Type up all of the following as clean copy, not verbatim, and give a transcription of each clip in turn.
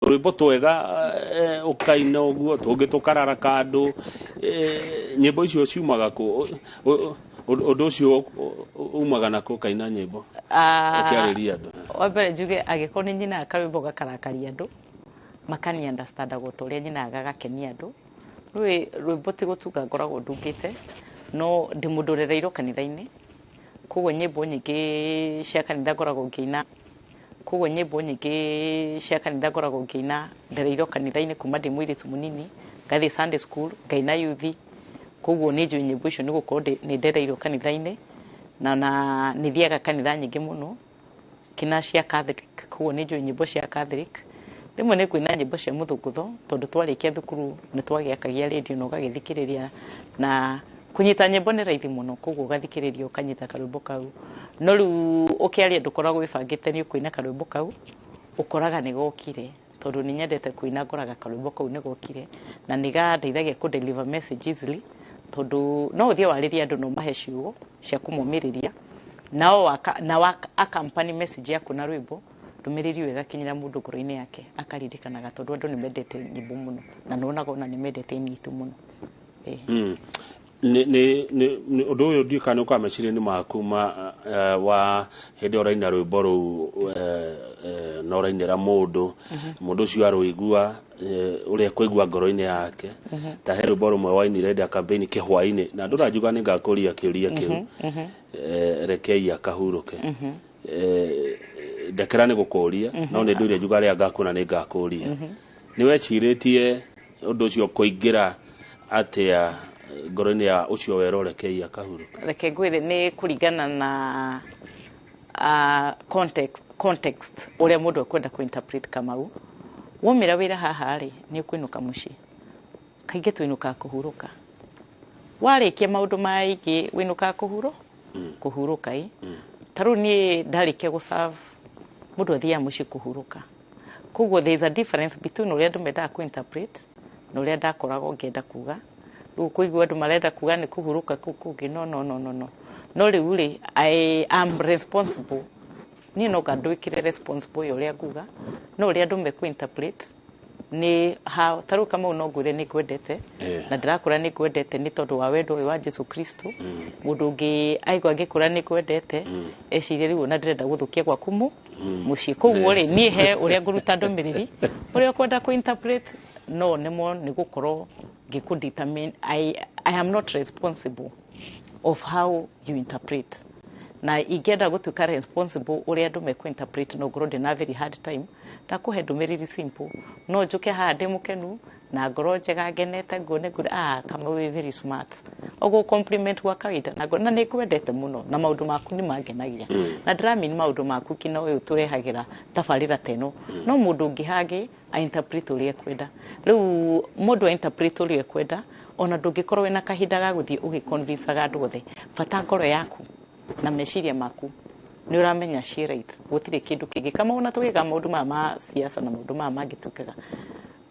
Rwĩmbo twega, ũkaina ũguo, tũngĩ tũkararaka andũ. Nyĩmbo icio ciumaga kũ? Ũndũ ũcio umaga nakũ, ũkaina nyĩmbo ũkĩarĩria andũ? Wa mbere njuge, angĩkorwo nĩ nyinaga karwĩmbo gakarakaria andũ, makani understandagwo ta ũrĩa nyinaga gagakenia andũ. Rĩu rwĩmbo ti gũtunga ngoragwo ndungĩte, no ndĩ mũndũ ũrereirwo kanitha-inĩ, koguo nyĩmbo nyingĩ cia kanitha ngoragwo ngĩina. Koguo nyĩmbo nyingĩ cia kanitha ngoragwo ngĩina. Ndereirwo kanitha-inĩ kuma ndĩ mũirĩtu mũnini, ngathiĩ Sunday school, ngaina youth, koguo nĩ njũĩ nyĩmbo icio nĩ gũkorwo nĩ ndereirwo kanitha-inĩ, na nĩ thiaga kanitha nyingĩ mũno kina cia Catholic, koguo nĩ njũĩ nyĩmbo cia Catholic. Rĩmwe nĩ ngũina nyĩmbo cia mũthũngũtho, tondũ twarĩkia thukuru nĩ twagĩakagia rĩndiũ na ũgagĩthikĩrĩria, na kũnyita nyĩmbo nĩ raithi mũno, koguo ũgathikĩrĩria ũkanyita karwĩmbo kau. No rĩu ũkĩaria ndũkoragwo wĩbangĩte nĩ ũkũina karwĩmbo kau, ũkoraga nĩ gokire, tondũ nĩ nyendete kũina, ngoraga karwĩmbo kau nĩ gokire, na nĩ gandeithagia kũ deliver message easily, tondũ no ũthiĩ warĩrie andũ na ũmahe ciugo cia kũmomĩrĩria, nao na waka accompany message yaku na rwĩmbo, ndũmĩrĩri ĩyo ĩgakinyĩra mũndũ ngoro-inĩ yake, akaririkanaga, tondũ andũ nĩ mendete nyĩmbo mũno, na nĩwonaga ona nĩ mendete aini aitũ mũno. Nĩ ũndũ ũyũ ndiũĩ kana nĩ ũkaga meciria-inĩ maku ma wa hĩndĩ ĩyo ũraina rwĩmbo rũu, na ũrainĩra mũndũ, mũndũ ũcio arũigua, ũrĩa kũigua ngoro-inĩ yake? Ta he rwĩmbo rũmwe wainire hĩndĩ ya campaign kĩhwainĩ, na ndũranjuga nĩ ngakũria kĩũria kĩu. Rekei akahurũke. Ndekera nĩ gũkũria, no nĩ ndũire njuga rĩa ngakuona nĩ ngakũria. Nĩ wecirĩtie ũndũ ũcio kũingĩra atĩa ngoro-inĩ ya ũcio werwo rekei akahurũke? Reke ngwĩre, nĩ kũringana na context ũrĩa mũndũ ekwenda kũ-interpret. Kamau, womĩra wĩra haha rĩ, nĩ ũkũinũka mũciĩ. Kaingĩ twĩnũkaga kũhurũka. Warĩkia maũndũ maingĩ, wĩnũkaga kũhurũka. Ĩ ta rĩu niĩ ndarĩkia gũ-serve, mũndũ athiaga mũciĩ kũhurũka. Koguo there is a difference between ũrĩa andũ mendaga kũ-interpret na ũrĩa ndakoragwo ngĩenda kuga. Rĩu kũigua andũ marenda kuga nĩ kũhurũka kũu kũngĩ, no, no, no, no, no, no. Rĩu rĩ, I am responsible. Niĩ no ngandwĩkĩre responsible ya ũrĩa nguga, no ũrĩa andũ mekũ-interpret nĩ ha. Ta rĩu Kamau, no ngwĩre nĩ ngwendete, na ndĩrakũra nĩ ngwendete nĩ tondũ wa wendo ũyũ wa Jesu Kristo. Mũndũ ũngĩ aigua ngĩkũra nĩ ngwendete, ecirie rĩu ona ndĩrenda gũthũkia gwaku mũciĩ. Koguo rĩ, niĩ he ũrĩa ngũruta ndũmĩrĩri, ũrĩa ũkwenda kũ-interpret no nĩmo nĩ gũkorwo ngĩkũ determine. I am not responsible of how you interpret, na ingĩenda gũtuĩka responsible ũrĩa andũ mekũ-interpret, no ngorwo ndĩna very hard time. Ndakũhe ndũmĩrĩri simple, no njũke haha ndĩ mũkenu na ngoro njega, ngenete, nguone ngure, "Ah, Kamau wĩ very smart," ũguo compliment gwa kawaida, na na nĩ ngwendete mũno, na maũndũ maku nĩ mangenagia, na ndĩramini maũndũ maku kina ũyũ tũrehagĩra tabarĩra ta ĩno. No mũndũ ũngĩ hangĩ a interpret ũrĩa ekwenda. Rĩu mũndũ a interpret ũrĩa ekwenda, ona ndũngĩkorwo wĩna kahinda ga gũthiĩ ũgĩconvincaga andũ othe. Bata ngoro yaku na meciria maku nĩ ũramenya ciĩ right, gũtirĩ kĩndũ kĩngĩ. Kama ona tũgĩka maũndũ maya ma siasa na maũndũ maya mangĩ twĩkaga,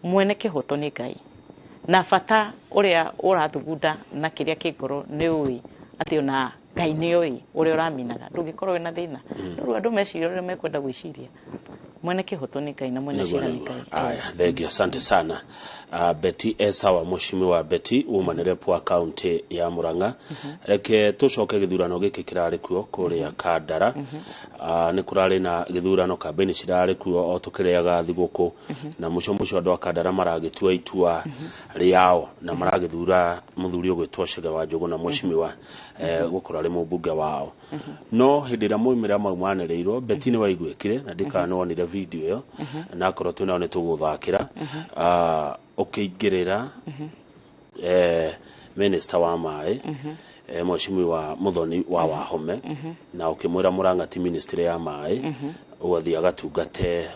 mwene kĩhoto nĩ Ngai, na bata ũrĩa ũrathugunda na kĩrĩa kĩ ngoro nĩ ũĩ atĩ ona Ngai nĩ oĩ ũrĩa ũraminaga, ndũngĩkorwo wĩna thĩna. No rĩu andũ meciria ũrĩa mekwenda gwĩciria, mwene kĩhoto nĩ Ngai na mwene cira nĩ Ngai. Aya, thengiũ, asante sana. Betty Esawa, mheshimiwa Betty, woman rep wa county ya Murang'a. Reke tucoke gĩthurano gĩkĩ kĩrarĩ kuo kũrĩa Kandara. Nĩ kũrarĩ na gĩthurano, kambĩini cirarĩ kuo o tũkĩrĩaga thigũkũ, na mũico mũico andũ a Kandara maragĩtua itua rĩao na maragĩthura mũthuri ũgwĩtwo Chege wa Njũgũna, mheshimiwa, gũkorwo arĩ mũmbunge wao. No hĩndĩ ĩrĩa moimĩrĩra mau manĩrĩirwo, Betty, nĩ waiguĩkire, na ndikana nĩ wonire video ĩyo, na akorwo twĩnayo nĩ tũgũthakĩra. Ũkĩingĩrĩra minister wa maĩ, mheshimiwa Muthoni wa Wahome, na ũkĩmwĩra Murang'a ti ministry ya maĩ, ũgathiĩ agatungate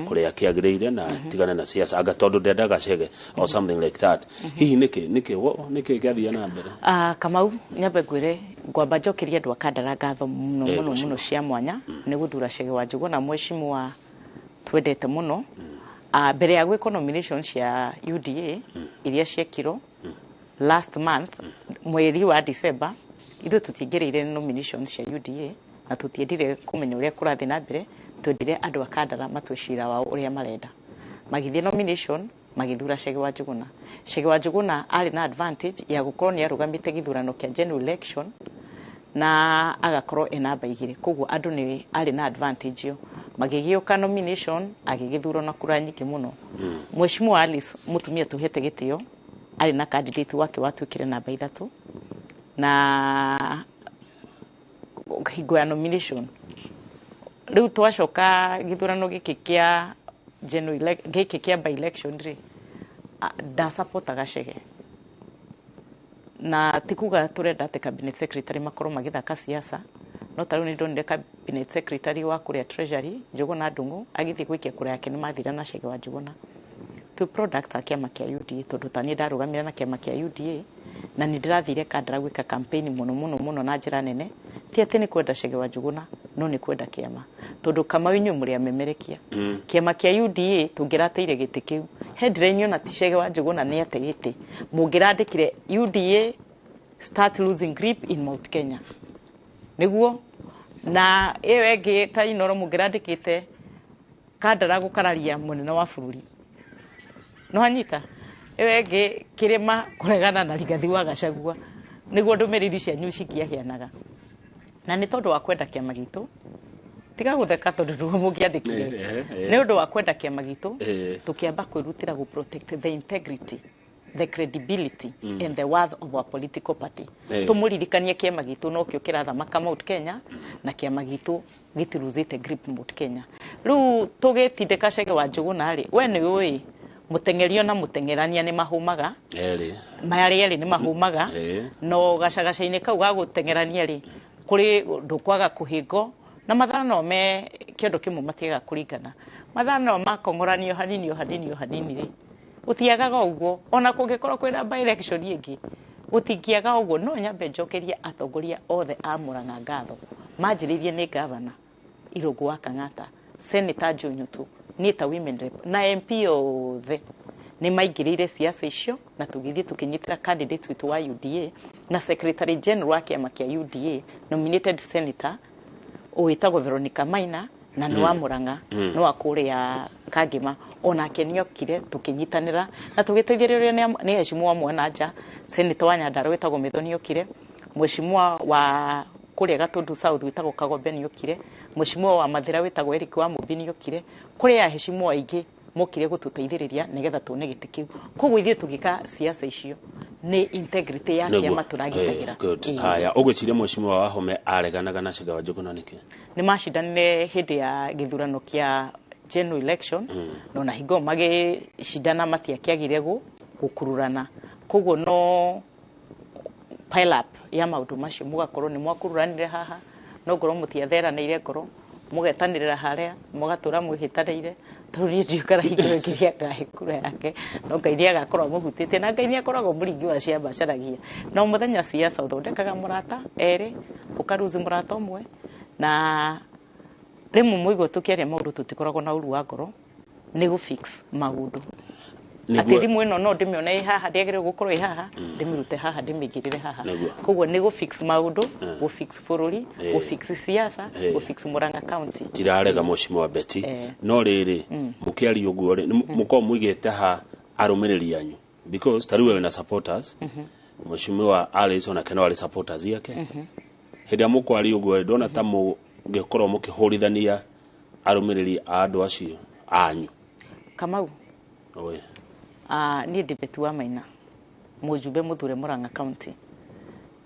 kũrĩa kĩagĩrĩire na tigane na siasa, anga tondũ ndendaga Chege or something like that. Hihi nĩkĩ gĩathia na mbere? Ah, Kamau, nyambe ngwĩre, ngwamba njokerie andũ a Kandara ngatho mũno mũno mheshimiwa. Mũno cia mwanya nĩ gũthura Chege wa Njũgũna, mheshimiwa twendete mũno. Ah, mbere ya gwĩkwo nomination cia UDA iria ciekirwo last month, mweri wa December, ithuĩ tũtiingĩrĩire nomination cia UDA na tũtiendire kũmenya ũrĩa kũrathiĩ na mbere. Twendire andũ a Kandara matue cira wao ũrĩa marenda. Magĩthiĩ nomination, magĩthura Chege wa Njuguna. Chege wa Njuguna arĩ na advantage ya gũkorwo nĩ arũgamĩte gĩthurano kĩa general election na agakorwo e namba 2, koguo andũ nĩ arĩ na advantage ĩyo. Magĩgĩũka nomination, agĩgĩthurwo na kura nyingĩ mũno. Mheshimiwa Alice, mũtumia tũhete gĩtĩo, arĩ na candidate wake watuĩkire namba 3 na hingo ya nomination. Rĩu twacoka gĩthurano gĩkĩ kĩa general, gĩkĩ kĩa by election rĩ, ndasapotaga Chege. Na ti kuga tũrenda atĩ cabinet secretary makorwo magĩthaka siasa, no ta rĩu nĩ ndonire cabinet secretary wa kũrĩa Treasury Njuguna Ndung'u agĩthiĩ gũikia kura yake, nĩ mathire na Chege wa Njuguna. Twĩ product a kĩama kĩa UDA, tondũ ta niĩ ndarũgamire na kĩama kĩa UDA na nĩ ndĩrathire Kandara gwĩka campaign mũno mũno mũno na njĩra nene, ti atĩ nĩ kwenda Chege wa Njuguna, no nĩ kwenda kĩama, tondũ Kamau inyuĩ mũrĩ amemerekia. Kĩama kĩa UDA tũngĩrateire gĩtĩ kĩu, headline ona ti Chege wa Njuguna nĩ ate gĩtĩ, mũngĩrandĩkire UDA start losing grip in Mount Kenya, nĩguo. Na ĩyo ĩngĩ ta Inoro mũngĩrandĩkĩte Kandara gũkararia mũnene wa bũrũri, no anyita. Ĩyo ĩngĩ Kĩrĩma kũregana na Rigathi wa Gachagua, nĩguo ndũmĩrĩri cianyu cikĩahianaga. Na nĩ tondũ wa kwenda kĩama gitũ, tiga gũtheka tondũ nĩguo mũngĩandĩkire, nĩ ũndũ wa kwenda kĩama gitũ tũkĩamba kwĩrutĩra gũ protect the integrity, the credibility and the worth of our political party. Tũmũririkanie kĩama gitũ nokĩo kĩrathamaka Mount Kenya, na kĩama gitũ gĩtiruzĩte grip Mount Kenya. Rĩu tũgĩtindĩka Chege wa Njuguna rĩ, we nĩ ũĩ mũteng'erio na mũteng'erania nĩ mahumaga, Erĩ. Marĩa erĩ nĩ mahumaga. No gacagaca-inĩ kau ga gũteng'erania rĩ, kũrĩ ndũkwaga kũhĩngwo na mathaa no me kĩondo kĩmwe matiaga kũringana, mathaa no makong'oranio hanini o hanini o hanini rĩ, gũtiagaga ũguo. Ona kũngĩkorwo kwĩna by election ĩngĩ, gũtingĩaga ũguo. No nyambe njokerie atongoria othe a Murang'a ngatho, manjĩrĩirie nĩ gavana Irũngũ wa Kang'ata, Senator Joe Nyutu, niĩ ta women rep na MP othe nĩ maingĩrĩire siasa icio, na tũgĩthiĩ tũkĩnyitĩra candidate witũ wa UDA na secretary general wa kĩama kĩa UDA, nominated senator wĩtagwo Veronica Maina, na nĩ wa Murang'a, nĩ wa kũrĩa Kangema, onake nĩokire tũkĩnyitanĩra na tũgĩteithĩrĩrio nĩ heshimiwa Mwananja, senator wa Nyandarua wĩtagwo Mithoni okire, mheshimiwa wa kũrĩa Gatundu South wĩtagwo Kagombe nĩokire, mheshimiwa wa Mathira wĩtagwo Eric wa Mũmbi nĩokire, kũrĩ aheshimiwa aingĩ mokire gũtũteithĩrĩria nĩgetha tuone gĩtĩ kĩu. Koguo ithuĩ tũgĩka siasa icio nĩ integrity ya kĩama tũragitagĩra. Good. Haya, ũgwĩciria mheshimiwa Wahome areganaga na Chege wa Njuguna nĩkĩ? Nĩ macindanire hĩndĩ ya gĩthurano kĩa general election, no na hingo magĩcindana matiakĩagire gũkururana, koguo no pile up ya maũndũ macio, mũgakorwo nĩ mwakururanire haha, no ngorwo mũtiatheranĩire ngoro, mũgetanĩrĩra harĩa mũgatũra mwĩhĩtanĩire, tondũ niĩ ndiũkara hingo ĩngĩ ngahe kura yake, no Ngai nĩ agakorwo amũhutĩtie, na Ngai nĩ akoragwo mũringi wa ciama acaragia. No mũthenya siasa ũthondekaga mũrata erĩ, ũkaruzi mũrata ũmwe, na rĩmwe mũigua tũkĩaria maũndũ tũtikoragwo na ũru wa ngoro, nĩ gũ fix maũndũ. Atĩ thimũ ĩno no ndĩmĩone ĩ haha, ndĩagĩrĩirwo gũkorwo ĩ haha, ndĩmĩrute haha ndĩmĩigĩrĩre haha. Koguo nĩ gũ fix maũndũ, gũ fix bũrũri, gũ fix siasa, gũ fix Murang'a County. Ndirarega mheshimiwa Betty, no rĩrĩ mũkĩaria ũguo rĩ, mũkorwo mũigĩte ha arũmĩrĩri anyu, because ta rĩu we wĩna supporters, mheshimiwa Alice onake no arĩ supporters yake. Hĩndĩ ĩrĩa mũkwaria ũguo rĩ, ndona ta mũngĩkorwo mũkĩhũrithania arũmĩrĩri a andũ acio anyu. Kamau. Oe. Niĩ ndĩ Betty wa Maina, mũjumbe mũthure Murang'a County.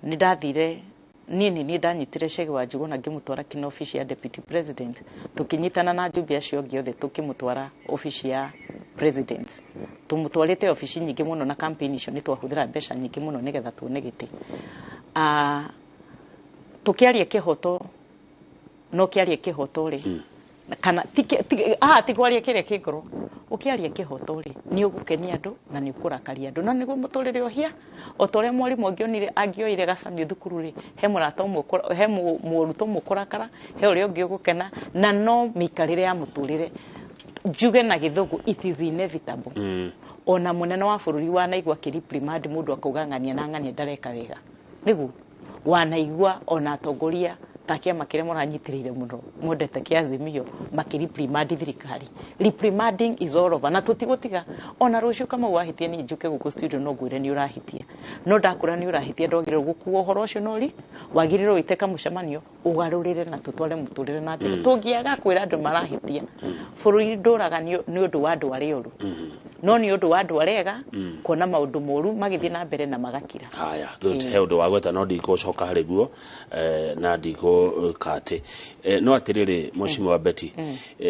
Nĩ ndathire niĩ nĩ niĩ ndanyitire Chege wa Njuguna ngĩmũtwara kinya obici ya deputy president, tũkĩnyitana na njumbe acio angĩ othe tũkĩmũtwara obici ya president. Tũmũtwarĩte obici nyingĩ mũno, na campaign icio nĩ twahũthĩra mbeca nyingĩ mũno nĩgetha tuone gĩtĩ. Tũkĩaria kĩhoto, no kĩarie kĩhoto rĩ, kana ti kwaria kĩrĩa kĩ ngoro, ũkĩaria kĩhoto rĩ, nĩ ũgũkenia andũ na nĩ ũkũrakaria andũ, na nĩguo mũtũrĩre ũhia. O ta ũrĩa mwarimũ angĩoire gacamio thukuru rĩ, he mũrata ũmwe, he mũrutwo ũmwe ũkũrakara, he ũrĩa ũngĩ ũgũkena, na no mĩikarĩre ya mũtũrĩre. Njuge na gĩthũngũ, it is inevitable. Ona mũnene wa bũrũri wanaigua akĩ-reprimand mũndũ akauga ng'ania na ng'ania ndareka wega, nĩguo wanaigua ona atongoria Ta kĩama kĩrĩa mũranyitĩrĩire mũno mwendete kĩa Azimio makĩreprimand thirikari. Reprimanding is all over na tũtigũtiga. Ona rũciũ Kamau wahĩtia, niĩ njũke gũkũ studio no ngwĩre nĩ ũrahĩtia, no ndakwĩra nĩ ũrahĩtia, ndwagĩrĩirwo gũkua ũhoro ũcio nori wagĩrĩirwo wĩte kamũcemanio ũgarũrĩre na tũtware mũtũrĩre na mbere. Tũngĩaga kwĩra andũ marahĩtia, bũrũri ndũraga nĩ ũndũ wa andũ arĩa oru, no nĩ ũndũ wa andũ arĩa ega kuona maũndũ moru magĩthiĩ na mbere na magakira. Haya, good. He ũndũ wa gweta no ndikũcoka harĩ guo na ndikũka atĩ no atĩrĩrĩ, Mheshimiwa Betty,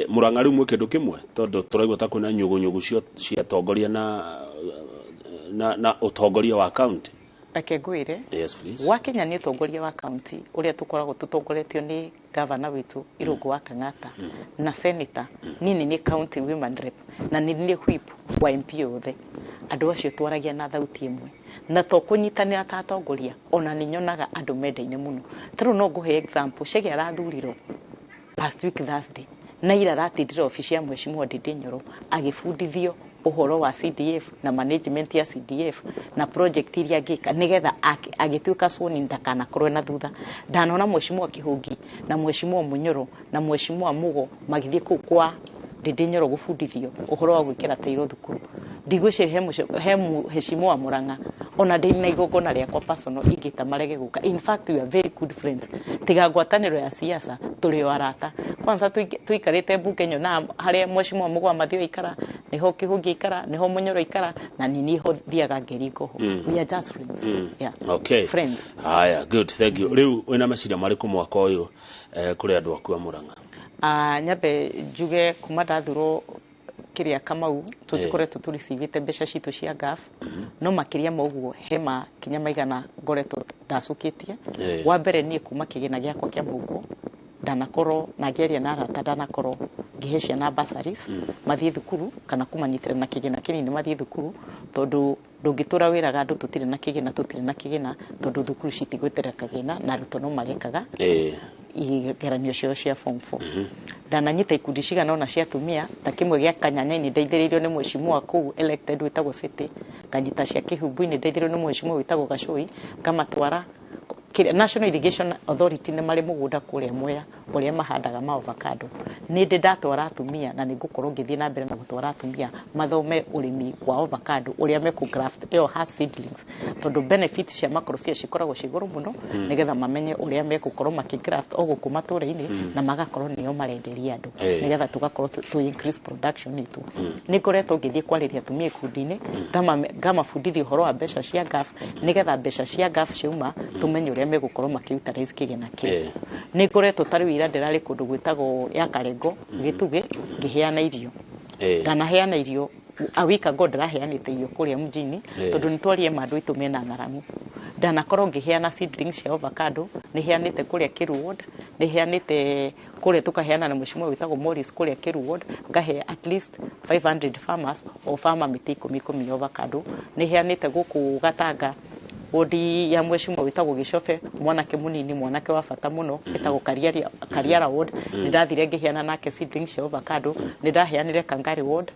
Murang'a rĩu mwĩ kĩndũ kĩmwe, tondũ tũraigua ta kwĩna nyũgũnyũgũ cia atongoria na ũtongoria wa county. Reke ngwĩre. Yes, please. Gwakinya nĩ ũtongoria wa county ũrĩa tũkoragwo tũtongoretio nĩ gavana witũ Irũngũ wa Kang'ata na senator, niĩ nĩ county women rep na nĩ niĩ whip wa MP othe. Andũ acio twaragia na thauti ĩmwe na to kũnyitanĩra ta atongoria, ona nĩ nyonaga andũ mendaine mũno. Ta rĩu no ngũhe example, Chege arathurirwo last week Thursday na ira aratindire obici ya Mheshimiwa Ndindi Nyoro agĩbundithio ũhoro wa CDF na management ya CDF na project iria angĩka nĩgetha agĩtuĩka sworn ndakanakorwe na thutha. Ndanona Mheshimiwa Kĩhũngi na Mheshimiwa Munyoro na Mheshimiwa Mugo magĩthiĩ kũu kwa Ndindi Nyoro gũbundithio ũhoro wa gwĩkĩra tairo thukuru. Ndigwĩciria he Mheshimiwa Murang'a ona ndĩ na igongona rĩakwa personal ingĩta marege gũka. In fact, we are very good friends, tiga ngwatanĩro ya siasa tũrĩ o arata. Kwanza tũikarĩte mbunge nyonaga harĩa Mheshimiwa Mugo Amathio aikara niho Kĩhũngi aikara, niho Munyoro aikara, na nĩ niho thiaga ngeringo ho. We are just friends, yeah. Okay. Friends. Haya, good, thank you. Rĩu wĩna meciria marĩkũ mwaka ũyũ kũrĩ andũ aku a Murang'a? Nyambe njuge kuma ndathurwo kĩrĩa Kamau tũtikoretwo tũricivĩte mbeca citũ cia GAF, no makĩria ma ũguo he makinya maigana ngoretwo ndacũkĩtie. Wa mbere, niĩ kuma kĩgĩna gĩakwa kĩa mũhuko ndanakorwo na ngĩaria na arata, ndanakorwo ngĩhe ciana bursaries mathiĩ thukuru kana kũmanyitĩra na kĩgĩna kĩnini mathiĩ thukuru, tondũ ndũngĩtũra wĩraga andũ tũtirĩ na kĩgĩna, tũtirĩ na kĩgĩna, tondũ thukuru citigweterera kagĩna na arutwo no marekaga igeranio ciao cia form 4. Ndananyita ikundi cigana ona cia atumia, ta kĩmwe gĩa Kanyanya-inĩ ndeithĩrĩirio nĩ mheshimiwa kũu elected wĩtagwo City, nganyita cia Kĩhumbu-inĩ ndeithĩrĩirio nĩ mheshimiwa wĩtagwo Gacũi, ngamatwara National Irrigation Authority nĩ marĩ mũgũnda kũrĩa Mwea ũrĩa mahandaga ma avocado. Nĩ ndĩ ndatwara atumia na nĩ ngũkorwo ngĩthiĩ na mbere na gũtwara atumia mathome ũrĩmi wa avocado, ũrĩa mekũ graft ĩyo Hass seedlings, tondũ benefit cia makorobia cikoragwo ciĩ igũrũ mũno, nĩgetha mamenye ũrĩa megũkorwo makĩ graft o gũkũ matũra-inĩ na magakorwo nĩo marenderia andũ, nĩgetha tũgakorwo tũ increase production itũ. Nĩ ngoretwo ngĩthiĩ kwarĩria atumia ikundi-inĩ, ngamabundithia ũhoro wa mbeca cia GAF, nĩgetha mbeca cia GAF ciauma tũmenye ũrĩa megũkorwo makĩ-utilize kĩgĩna kĩu. Nĩ ngoretwo, ta rĩu ira ndĩrarĩ kũndũ gwĩtagwo ya Karengo Gĩtugĩ ngĩheana irio. Ndanaheana irio a week ago, ndĩraheanĩte irio kũrĩa mjini, tondũ nĩ twarie ma andũ aitũ mena ng'aragu. Ndanakorwo ngĩheana seedlings cia avocado, nĩ heanĩte kũrĩa Kĩru ward, nĩ heanĩte kũrĩa tũkaheana na mheshimiwa wĩtagwo Morris kũrĩa Kĩru ward, ngahe at least 500 farmers, o farmer mĩtĩ ikũmi ikũmi ya avocado. Nĩ heanĩte gũkũ Gatanga wodi ya mheshimiwa wĩtagwo Gĩcobe, mwanake mũnini, mwanake wa bata mũno, wĩtagwo Kariara ward, nĩ ndathire ngĩheana nake seedlings cia avocado. Nĩ ndaheanire Kangari ward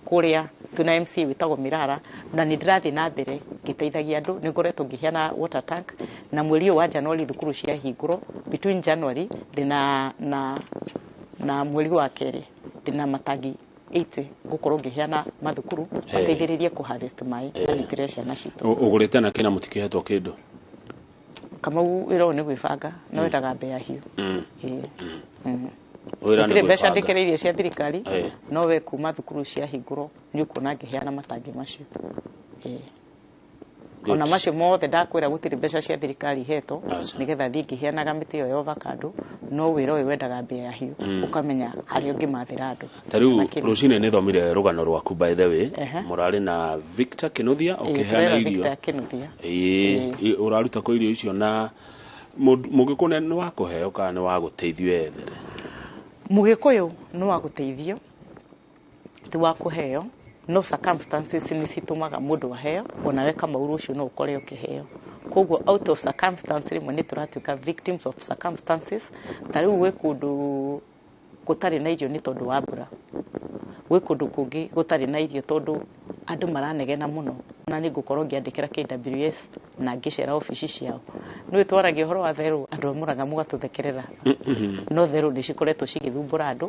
kũrĩa tuna MC wĩtagwo Mirara, na nĩ ndĩrathiĩ na mbere ngĩteithagia andũ. Nĩ ngoretwo ngĩheana water tank, na mweri ũyũ wa January thukuru ciahingũrwo, between January ndĩna na mweri wa kerĩ ndĩna matangi 80 ngũkorwo ngĩheana mathukuru mateithĩrĩrie kũ harvest maĩ manyitĩrĩre ciana citũ. Ũgũrĩte na kĩna mũtikĩhetwo kĩndũ? Kamau, wĩra ũyũ nĩ gwĩbanga na wendaga mbea hiũ. Ĩĩ. Wĩra nĩ Gũtirĩ mbeca gwĩbanga. ndĩkĩrĩirie cia thirikari, no we kuma thukuru ciahingũrwo nĩ ũkuona ngĩheana matangi macio. Ĩĩ. Good. Ona macio mothe ndakwĩra gũtirĩ mbeca cia thirikari ihetwo Aca. nĩgetha thiĩ ngĩheanaga mĩtĩ ĩyo ya avocado, no wĩra ũyũ wendaga mbĩa hiũ, ũkamenya harĩa ũngĩmathĩra andũ. Ta rĩu Na kĩndũ. rũcinĩ nĩ thomire rũgano rwaku, by the way. Mũrarĩ na Victor Kinuthia Ĩĩ, ũkĩheana tũrera irio. Victor Kinuthia. Ĩĩ, ũraruta kũ irio icio, na mũgĩkũyũ nĩ wa kũheo kana nĩ wa gũteithio ethere? Mũgĩkũyũ nĩ wa gũteithio, ti wa kũheo, no circumstances nĩ citũmaga mũndũ aheo. Onawe Kamau rũciũ no ũkore ũkĩheo. Koguo out of circumstance rĩmwe nĩ tũratuĩka victims of circumstances. Ta rĩu gwĩ kũndũ gũtarĩ na irio nĩ tondũ wa mbura, gwĩ kũndũ kũngĩ gũtarĩ na irio tondũ andũ maranegena mũno. Ona nĩ ngũkorwo ngĩandĩkĩra KWS na ngĩcera obici ciao. Nĩ twaragia ũhoro wa therũ, andũ a Murang'a mũgatũthekerera, no therũ nĩ cikoretwo cigĩthumbũra andũ.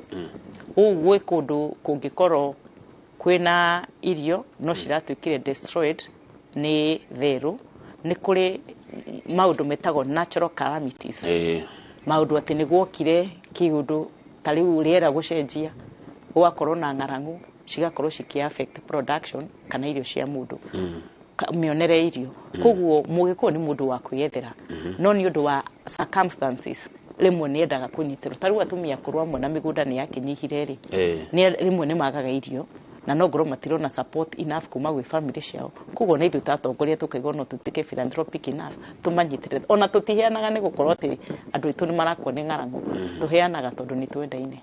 Ũũ gwĩ kũndũ kũngĩkorwo kwĩna irio no ciratuĩkire destroyed nĩ therũ. Nĩ kũrĩ maũndũ metagwo natural calamities, maũndũ atĩ nĩ gwokire kĩũndũ ta rĩu rĩera gũcenjia, gũgakorwo na ng'aragu, cigakorwo cikĩ affect production kana irio cia mũndũ, mĩonere ya irio. Koguo mũgĩkũyũ nĩ mũndũ wa kwĩyethera, no nĩ ũndũ wa circumstances rĩmwe nĩ endaga kũnyitĩrwo. Ta rĩu atumia akũrũ amwe na mĩgũnda nĩ yakĩnyihire rĩ, rĩmwe nĩ magaga irio na no ngorwo matirona support enough kuma gwĩ family ciao. Koguo na ithuĩ ta atongoria tũkaigua no tũtuĩke philanthropic enough tũmanyitĩrĩre. Ona tũtiheanaga nĩ gũkorwo atĩ andũ aitũ nĩ marakua nĩ ng'aragu, tũheanaga tondũ nĩ twendaine.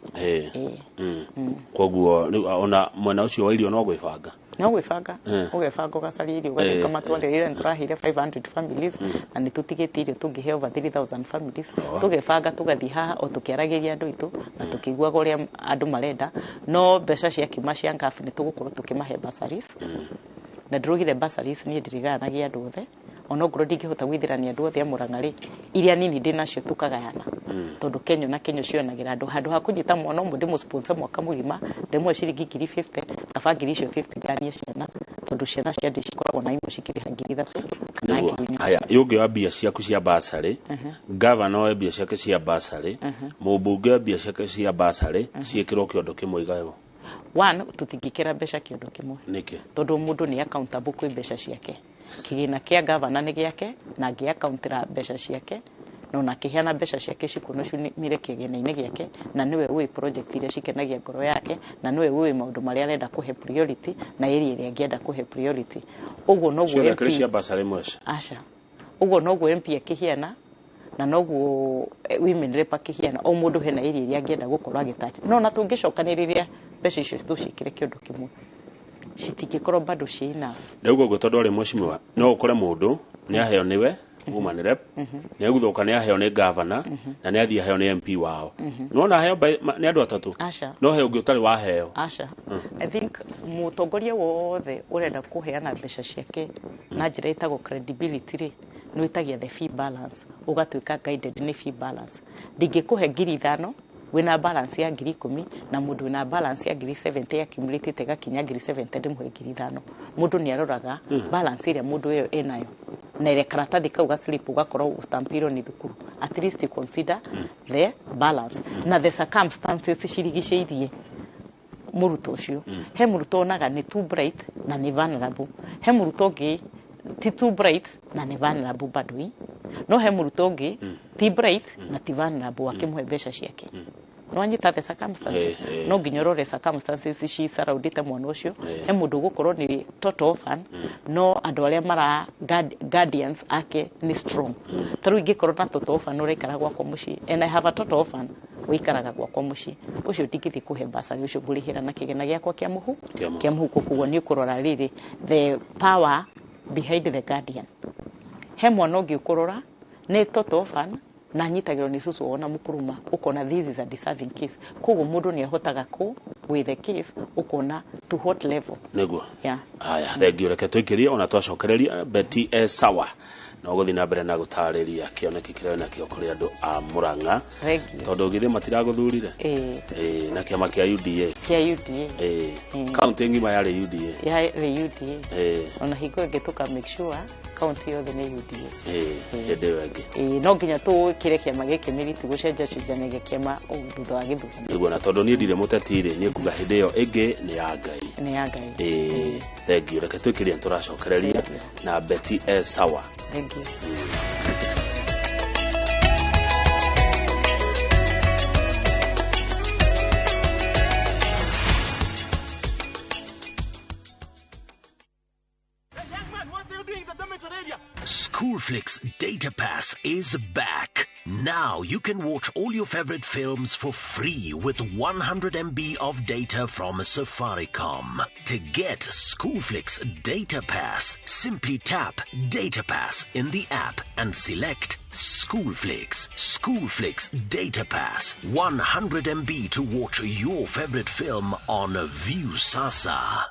Koguo rĩu ona mwena ũcio wa irio no gwĩbanga. No gwĩbanga, ũgebanga, ũgacaria irio, ũgathiĩ ũkamatwarĩra. Ira nĩtũraheire 500 families na nĩ tũtigĩtie irio tũngĩhe over 3000 families. Tũgebanga, tũgathiĩ haha o tũkĩaragĩria andũ aitũ na tũkĩiguaga ũrĩa andũ marenda. No mbeca ciakiuma cia ngabu nĩ tũgũkorwo tũkĩmahe bursaries, na ndĩraugire bursaries niĩ ndiriganagia andũ othe. Onokorwo ndingĩhota gwithĩrania andũ othe a Murang'a rĩ, iria nini ndĩnacio tũkagayana, tondũ Kenya na Kenya cionagĩra andũ. Handũ ha kũnyita mwana ũmwe ndĩmũ sponsor mwaka mũgima, ndĩmũhe ciringi 50,000, kaba ngiri icio 50 nganie ciana, tondũ ciana cia ndĩ cikoragwo na imwe cikĩrĩha 3,000 kana 4,000. Haya, yũngĩ mbia ciaku cia basarĩ, gavana oe mbia ciake cia basarĩ, mũmbunge oe mbia ciake cia basarĩ, ciĩkĩrwo kĩondo kĩmwe igaywo? One, tũtingĩkĩra mbeca kĩondo kĩmwe. Nĩkĩ? Tondũ mũndũ nĩ accountable kwĩ mbeca ciake. Kĩgĩna kĩa gavana nĩ gĩake na angĩ-accountĩra mbeca ciake, na ona akĩheana mbeca ciake cikuonwo ciumire kĩgĩna-inĩ gĩake, na nĩwe ũĩ project iria cikenagia ngoro yake, na nĩwe ũĩ maũndũ marĩa arenda kũhe priority na area ĩrĩa angĩenda kũhe priority. Ũguo noguo ciothe MP kĩrĩ cia basarĩ mwece. Aca, ũguo noguo MP akĩhiana na noguo women rep akĩhiana. O mũndũ hena area ĩrĩa angĩenda gũkorwo agĩtacha, no na tũngĩcokanĩrĩria mbeca icio tũciĩkĩre kĩũndũ kĩmwe, citingĩkorwo bado ciĩ enough. Rĩu ũguo tondũ arĩ mheshimiwa, no ũkore mũndũ nĩ aheo nĩwe woman rep, nĩ aguthũka nĩ aheo nĩ gavana, na nĩ athiĩ aheo nĩ MP wao. Nĩwona aheo nĩ andũ atatũ. Aca. No he ũngĩ ũtarĩ waheo. Aca, I think mũtongoria wothe ũrenda kũheana mbeca ciake na njĩra ĩtagwo credibility rĩ, nĩ wĩtagia the fee balance, ũgatuĩka guided nĩ fee balance. Ndingĩkũhe 5,000 wĩna balance ya 10,000, na mũndũ wĩna balance ya 70,000 accumulated ĩgakinya 70,000 ndĩmũhe 5,000. Mũndũ nĩ aroraga balance ĩrĩa mũndũ ĩyo ĩnayo na ĩrĩa karatathi kau ga slip ũgakorwo ũstampĩirwo nĩ thukuru. At least you consider the balance na the circumstances cirigicĩirie mũrutwo ũcio. He mũrutwo onaga nĩ too bright na nĩ vulnerable, he mũrutwo ũngĩ ti too bright na nĩ vulnerable bado i, no he mũrutwo ũngĩ ti bright na ti vulnerable, akĩmũhe mbeca ciake. No anyita the circumstances. No nginya ũrore circumstances ici surroundĩte mwana ũcio. He mũndũ ũgũkorwo nĩ total orphan, no andũ arĩa mara guardians ake nĩ strong. Ta rĩu ingĩkorwo na total orphan ũraikara gwakwa mũciĩ, and I have a total orphan ũikaraga gwakwa mũciĩ, ũcio ndingĩthiĩ kũhe basarĩ, ũcio ngũrĩhĩra na kĩgĩna gĩakwa kĩa mũhu Kĩa mũhuko. Kĩa mũhuko. Koguo nĩ ũkũrora rĩrĩ the power behind the guardian. He mwana ũngĩ ũkũrora nĩ total orphan na anyitagĩrwo nĩ cũcũ wao na mũkũruma, ũkona this is a deserving case. Koguo mũndũ nĩ ahotaga kũ with the case, ũkona to what level. Nĩguo. Yeah. Haya, thengiũ. Reke tũikĩrie ona twacokereria Betty e sawa no gũthiĩ na mbere na gũtarĩria kĩoneki kĩrĩa wĩnakĩo kũrĩ andũ a Murang'a. Thengiũ. Tondũ githĩ matiragũthurire? Ĩĩ. Ĩĩ, na kĩama kĩa UDA. Kĩa UDA. Ĩĩ, kaunti ng'ima yarĩ UDA. Yarĩ UDA. Ĩĩ. Ona hingo ĩngĩ tũka make sure kaunti yothe nĩ UDA. Ĩĩ, hĩndĩ ĩyo ĩngĩ. Ĩĩ, no nginya tũkĩre kĩama gĩkĩ mĩriti gũcenjia cenjanagia kĩama o thutha wa gĩthurano. Nĩguo, na tondũ niĩ ndirĩ mũteti rĩ, niĩ kuga hĩndĩ ĩyo ĩngĩ nĩ ya Ngai. Nĩ ya Ngai. Ĩĩ, thengiũ. Reke twĩkĩrie nĩ tũracokereria na Betty e sawa. Thank you. Young man, what are you doing in the dormitory area? Schoolflix Data Pass is back. Now you can watch all your favorite films for free with 100 MB of data from Safaricom. To get Schoolflix Data Pass, simply tap Data Pass in the app and select Schoolflix. Schoolflix Data Pass. 100 MB to watch your favorite film on Viusasa.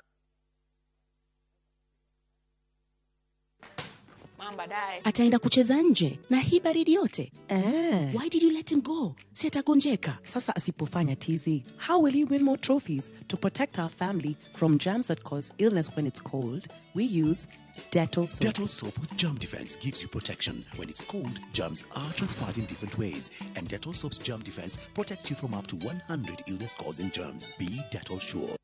Mom, baadaye. Ataenda kucheza nje na hii baridi yote. Eh. Why did you let him go? Si atagonjeka. Sasa asipofanya tizi, how will he win more trophies? To protect our family from germs that cause illness when it's cold, we use Dettol soap. Dettol soap with germ defense gives you protection. When it's cold, germs are transferred in different ways, and Dettol soap's germ defense protects you from up to 100 illness-causing germs. Be Dettol sure.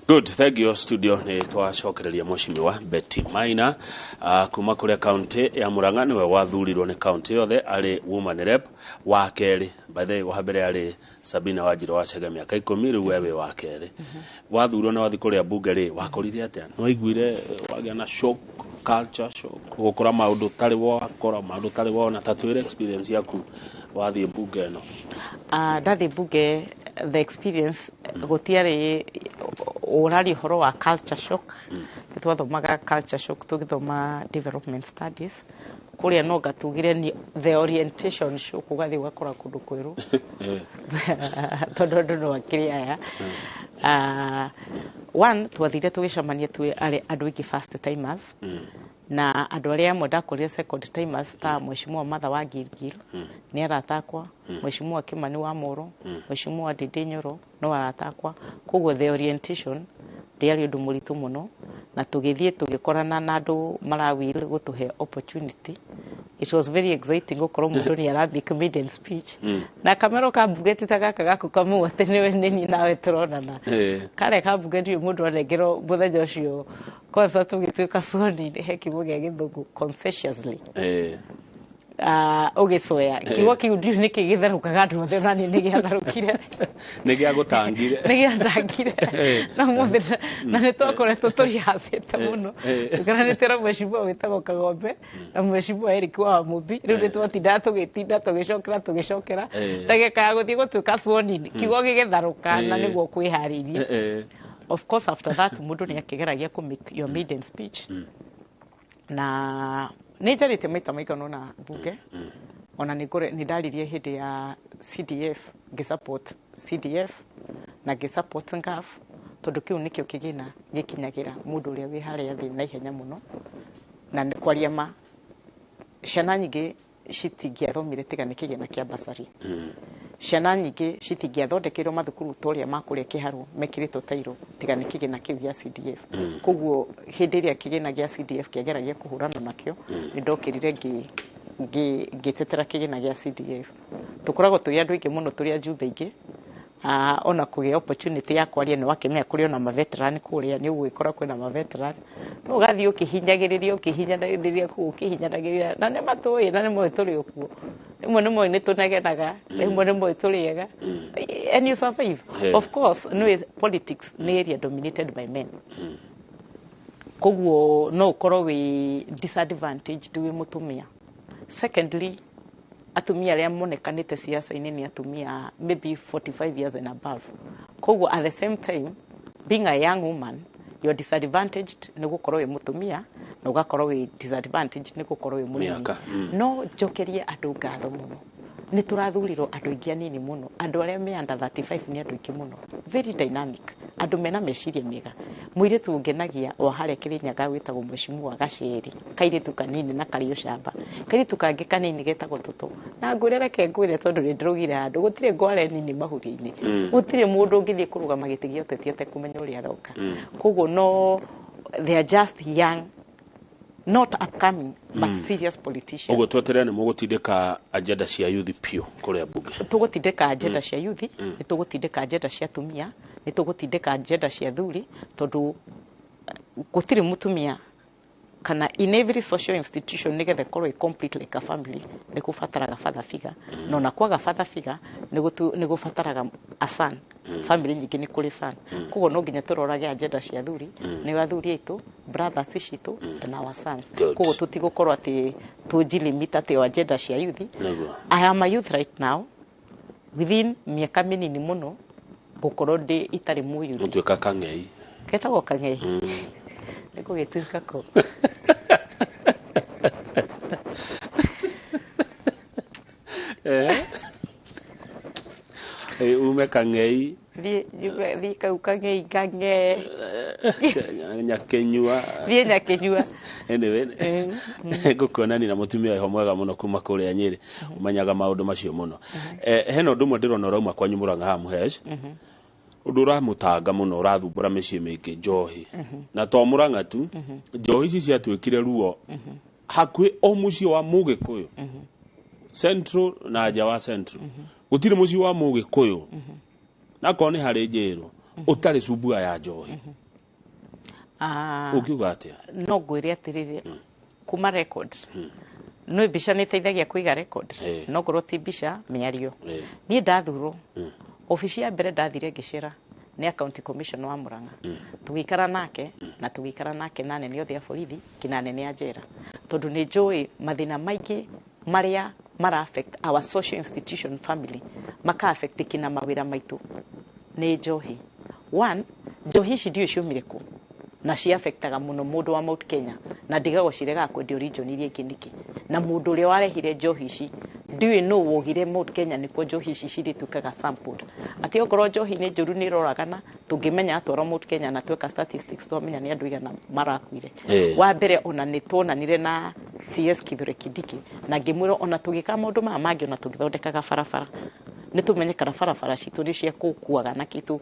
Good, thank you studio. Nä twacokereria Mheshimiwa Betty Maina kuma kũrĩa kaunti ya Murang'a, nĩwe wathurirwo nĩ kaunti yothe arĩ woman rep wa kerĩ. By the way, wa mbere arĩ Sabina Wanjirũ wa Chege mĩaka 10, rĩu we wĩ wa kerĩ. Wathurwo na wathi kũrĩa bunge rĩ, wakorire atĩa? Nĩ waiguire wagĩa na shock, culture shock, gũkora maũndũ ũtarĩ wakora, maũndũ ũtarĩ wona? Ta twĩre experience yaku wathiĩ bunge ĩno. Ndathiĩ bunge, the experience gũtiarĩ ũraria ũhoro wa culture shock. Nĩ twathomaga culture shock tũgĩthoma development studies kũrĩa, no ngatugire ni the orientation shock. Ũgathiĩ ũgakora kũndũ kwerũ tondũ andũ no akĩrĩ aya. One, twathire tũgĩcemania twĩ arĩ andũ aingĩ first timers, na andũ arĩa amwe ndakorire second timers, ta Mheshimiwa Martha wa Gilgil nĩ arata akwa, Mheshimiwa Kimani wa Moro, Mheshimiwa Ndindi Nyoro no arata akwa. Koguo the orientation ndĩarĩ ũndũ mũritũ mũno, na tũgĩthiĩ tũgĩkorana na andũ marawil gũtũhe opportunity. It was very exciting gũkorwo mũndũ nĩ ara make maiden speech na kamero ka mbunge ti ta gaka gaku kamũ atĩ nĩwe nĩ niĩ nawe tũronana. Karĩa ka mbunge ndirĩ mũndũ anengerwo mũthenya ũcio. Kwanza tũgĩtuĩka sworn he kiugo gĩa Gĩthũngũ conscientiously ũgĩcoya kiugo kĩu, ndiũ nĩkĩ gĩtherũkaga andũ othe, nani nĩ gĩatherũkire. Nĩ gĩagũtangire. Nĩ gĩatangire na mũthĩ na nĩ twakoretwo tũrihacĩte mũno tũkaranĩte na Mheshimiwa wĩtagwo Kagombe na Mheshimiwa Eric wa Mũmbi. Rĩu nĩ twatindaga tũgĩtinda tũgĩcokera tũgĩcokera ndagĩka ya gũthiĩ gũtuĩka sworn in, kiugo gĩgĩtharũka na nĩguo kwĩharĩria. Of course, after that mũndũ nĩ akĩgeragia kũ make your maiden speech, na nĩ njarĩtie maita maigana ũna bunge. Ona nĩ ndaririe hĩndĩ ya CDF, ngĩsupport CDF na ngĩsupport NGAAF, tondũ kĩu nĩkĩo kĩgĩna gĩkinyagĩra mũndũ ũrĩa wĩ harĩa thĩ na ihenya mũno. Na nĩ kwaria ma, ciana nyingĩ citingĩathomire tiga nĩ kĩgĩna kĩa basari. Ciana nyingĩ citingĩathondekeirwo mathukuru ta ũrĩa makũrĩa kĩharwo mekĩrĩtwo tairo tiga nĩ kĩgĩna kĩu gĩa CDF. Koguo hĩndĩ ĩrĩa kĩgĩna gĩa CDF kĩageragia kũhũrana nakĩo, nĩ ndokĩrire ngĩtetera kĩgĩna gĩa CDF. Tũkoragwo tũrĩ andũ aingĩ mũno, tũrĩ ajumbe aingĩ. Ona kũgĩa opportunity ya kwaria nĩ wakĩmenya kũrĩ ona maveteran kũrĩa, nĩ ũgũgĩkora kwĩna maveteran, no ũgathiĩ ũkĩhinyagĩrĩria ũkĩhinyagĩrĩria kũu ũkĩhinyagĩrĩria, na nĩ matũĩ na nĩ moĩ tũrĩ okuo. Rĩmwe nĩ moĩ nĩ tũnegenaga, rĩmwe nĩ moĩ tũrĩ ega, and you survive. Of course no, politics nĩ area dominated by men, koguo no ũkorwo wĩ disadvantaged wĩ mũtumia. Secondly, atumia arĩa monekanĩte siasa-inĩ nĩ atumia maybe 45 years and above. Koguo at the same time, being a young woman, you are disadvantaged nĩ gũkorwo wĩ mũtumia, na ũgakorwo wĩ disadvantaged nĩ gũkorwo wĩ mũnini. Mĩaka. No njokerie andũ ngatho mũno, nĩ tũrathurirwo andũ aingĩ anini mũno. Andũ arĩa me under 35 nĩ andũ aingĩ mũno, very dynamic, andũ mena meciria mega. Mũirĩtu ũngenagia wa harĩa Kĩrĩnyaga wĩtagwo Mheshimiwa Gaceri, kairĩtu kanini na karĩ ũcamba. Kairĩtu kangĩ kanini getagwo Tũtũ, na ngwĩre, reke ngwĩre, tondũ nĩ ndĩraugire handũ gũtirĩ ngware nini mahuria-inĩ, gũtirĩ mũndũ ũngĩthiĩ kũrũgama gĩtĩ gĩa ũteti atekũmenya ũrĩa aroka. Koguo no they are just young, not upcoming but serious politicians. Ũguo tweterere nĩ mũgũtindĩka agenda cia youth piũ kũrĩa bunge. Tũgũtindĩka agenda cia youth, nĩ tũgũtindĩka agenda cia atumia, nĩ tũgũtindĩka agenda cia thuri, tondũ gũtirĩ mũtumia kana in every social institution nĩgetha ĩkorwo ĩ complete like a family, nĩ kũbataraga father figure. Na ona kwaga father figure, nĩ gũbataraga a son. Family nyingĩ nĩ kũrĩ son. Koguo no nginya tũrorage agenda cia athuri, nĩ athuri aitũ, brothers citũ and our sons. Good. Koguo tũtigũkorwo atĩ tũnjilimit atĩ o agenda cia youth. I am a youth right now. Within mĩaka mĩnini mũno ngũkorwo ndĩ itarĩ mũyuthi. Mũtuĩka kang'ei. Ketagwo kang'ei nĩ gũgĩtuĩka kũ. Ume kang'ei. Thiĩ kau kang'ei kang'e. Nyakenyua. Thiĩ Nyakenyua. Anyway, ngũkuonani na mũtumia wĩho mwega mũno kuma kũrĩa Nyĩrĩ, ũmenyaga maũndũ macio mũno. Hena ũndũ ũmwe ndĩrona ũrauma kwanyu Mũrang'a haha Mũhesh, ũndũ ũramũtanga mũno, ũrathumbũra mĩciĩ mĩingĩ, njohi. Na to Mũrang'a tu, njohi ici ciatuĩkire ruo hakuhĩ o mũciĩ wa Mũgĩkũyũ, Central na nja wa Central. Gũtirĩ mũciĩ wa Mũgĩkũyũ, nakorwo nĩ harĩ njĩrwo, ũtarĩ cumbua ya njohi. Ũngiuga atĩa? No ngwĩre atĩrĩrĩ, kuma record, no mbica nĩ ĩteithagia kũiga record, no ngorwo ti mbica, mĩario. Niĩ ndathurwo, obici ya mbere ndathire ngĩcera nĩ county commissioner wa Murang'a. Tũgĩikara nake na tũgĩikara nake na anene othe a borithi kinya anene a njera, tondũ nĩ njũĩ mathĩna maingĩ marĩa mara affect our social institution family, maka affect kina mawĩra maitũ nĩ njohi. One, njohi ici ndiũĩ ciumire kũ na ci affectaga mũno mũndũ wa Mount Kenya, na ndigagwo ciregaga kwendio region iria ingĩ nĩkĩ, na mũndũ ũrĩa warehire njohi ici ndiũĩ nũ wogire Mount Kenya nĩkuo njohi ici cirĩtuĩkaga sampled, atĩ okorwo njohi nĩ njũru nĩ ĩroragana, tũngĩmenya atwarwo Mount Kenya na tweka statistics twamenya nĩ andũ igana marakuire. Wa mbere, ona nĩ tuonanire na CS Kithure Kindiki na ngĩmwĩra ona tũgĩka maũndũ maya mangĩ, ona tũgĩthondekaga barabara, nĩ tũmenye kana barabara citũ nĩ cia kũkuaga na kĩtũ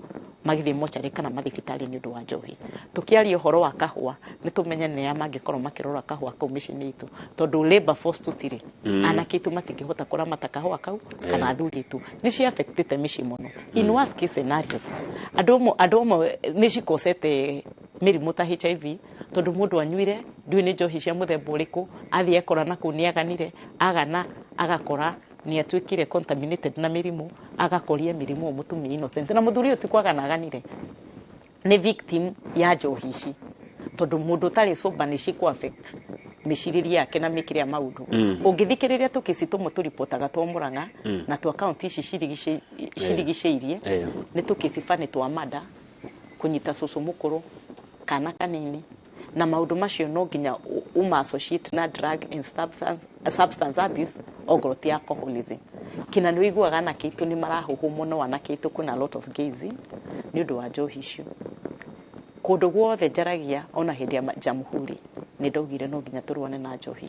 magĩthiĩ mocarĩ kana mathibitarĩ nĩ ũndũ wa njohi. Tũkĩaria ũhoro wa kahũa, nĩ tũmenye nĩa mangĩkorwo makĩrora kahũa kau mĩciĩ-inĩ itũ, tondũ labor force tũtirĩ, anake aitũ matingĩhota kũramata kahũa kau kana athuri aitũ. Nĩ ci affectĩte mĩciĩ mũno. In worst case scenarios, andũ amwe nĩ cikosete mĩrimũ ta HIV, tondũ mũndũ anyuire ndiũĩ nĩ njohi cia mũthemba ũrĩkũ, athiĩ akora na kũu nĩ aganire, agana agakora nĩ atuĩkire contaminated na mĩrimũ, agakoria mĩrimũ ũyũ mũtumia innocent na mũthuri ũyũ ti kwagana aganire, nĩ victim ya njohi ici, tondũ mũndũ ũtarĩ sober nĩ cikũ affect mĩcirĩrie yake na mĩkĩre ya maũndũ. Ũngĩthikĩrĩria tũkĩci tũmwe tũripotaga twa Mũrang'a na twa kaunti ici cirigicĩirie, nĩ tũkĩci bani twa mada kũnyita cũcũ mũkũrũ, kana kanini, na maũndũ macio no nginya uma associate na drug and substance abuse, ongorwo ti alcoholism. Kina nĩ ũiguaga anake aitũ nĩ marahũhũ mũno, anake aitũ kwĩna a lot of gays nĩ ũndũ wa njohi icio. Kũndũ guothe njaragia, ona hĩndĩ ya jamhuri nĩ ndaugire no nginya tũrũane na njohi,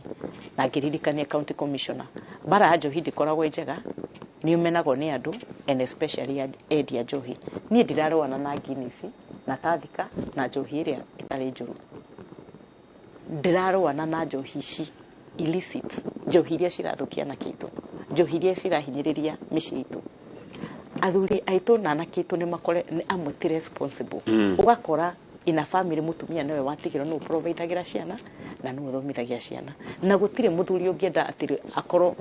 na ngĩririkania county commissioner mbara ya njohi ndĩkoragwo ĩ njega, nĩ ũmenagwo nĩ andũ and especially endia njohi. Niĩ ndirarũana na Guinness na Tusker na njohi ĩrĩa ĩtarĩ njũru, ndĩrarũana na njohi ici illicit, njohi iria cirathũkia anake aitũ, njohi iria cirahinyĩrĩria mĩciĩ itũ, athuri aitũ na anake aitũ. Nĩ makore nĩ amwe ti responsible. Ũgakora ina family mũtumia nĩwe watigĩrwo, nĩwe providagĩra ciana na nĩwe ũthomithagia ciana, na gũtirĩ mũthuri ũngĩenda atĩ akorwo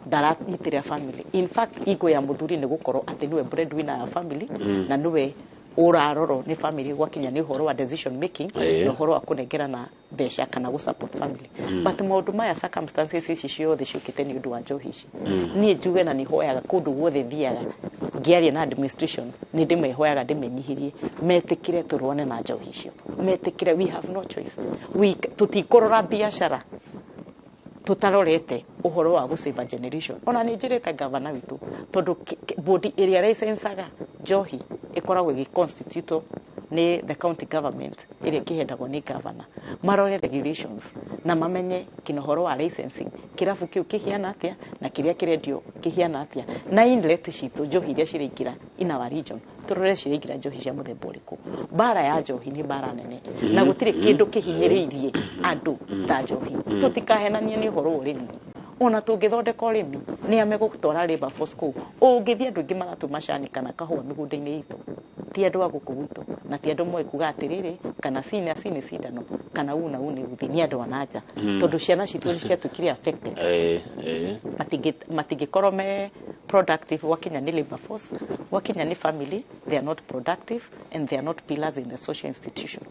ndaranyitĩrĩra family. In fact, ego ya mũthuri nĩ gũkorwo atĩ nĩwe breadwinner ya family na nĩwe ũrarorwo nĩ family gwakinya nĩ ũhoro wa decision making na ũhoro wa kũnengerana mbeca kana gũ support family. But maũndũ maya, circumstances ici ciothe ciũkĩte nĩ ũndũ wa njohi ici. Niĩ njuge na nĩ hoyaga kũndũ guothe thiaga ngĩaria na administration, nĩ ndĩmehoyaga ndĩmenyihirie metĩkĩre tũrũane na njohi icio, metĩkĩre we have no choice. We tũtikũrora biacara tutarorete uhoro wa gũsave a generation. Ona nĩ njĩrĩte gavana witũ, tondũ bodi ĩrĩa licensaga njohi ĩkoragwo ĩgĩconstitutwo nĩ the county government ĩrĩa ĩkĩhendagwo nĩ governor, marore regulations na mamenye kina ũhoro wa licensing kĩrabu kĩu kĩhiana atĩa na kĩrĩa kĩrendio kĩhiana atĩa, na inlet citũ, njohi iria ciraingĩra in our region, tũrore ciraingĩra njohi cia mũthemba ũrĩkũ. Mbara ya njohi nĩ mbara nene na gũtirĩ kĩndũ kĩhinyĩrĩirie andũ ta njohi. Tũtikahenanie nĩ ũhoro wa ũrĩmi, ona tũngĩthondeka ũrĩmi nĩ amegũtwara labour force kũu. Ũngĩthiĩ andũ aingĩ maratua macani kana kahũa mĩgũnda-inĩ itũ ti andũ a gũkũ gwitũ, na ti andũ moĩ kuga atĩrĩrĩ kana ci na ci nĩ cindano kana u na u nĩ uthi, nĩ andũ a nanja, tondũ ciana citũ nĩ ciatuĩkire affected. Eh, eh. Matingĩkorwo me productive gwakinya nĩ labor force, gwakinya nĩ family, they are not productive and they are not pillars in the social institution.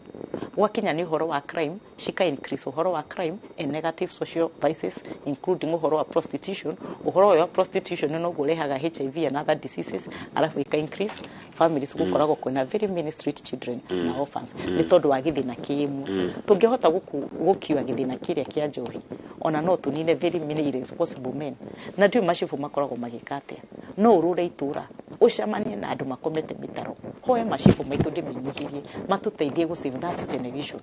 Gwakinya nĩ ũhoro wa crime, cika increase ũhoro wa crime and negative social vices, including ũhoro wa prostitution. Ũhoro ũyũ wa prostitution noguo ũrehaga HIV and other diseases, arabu ika increase families gũkoragwo kwĩna very many street children na orphans nĩ tondũ wa gĩthĩna kĩmwe. Tũngĩhota gũkiua gĩthĩna kĩrĩa kĩa njohi, ona no tũnine very many irresponsible men, na ndiũĩ macibũ makoragwo magĩka atĩa. No ũrũre itũra ũcemanie na andũ makomete mĩtaro, hoe macibũ maitũ ndĩmenyihirie matũteithie gũ save that generation.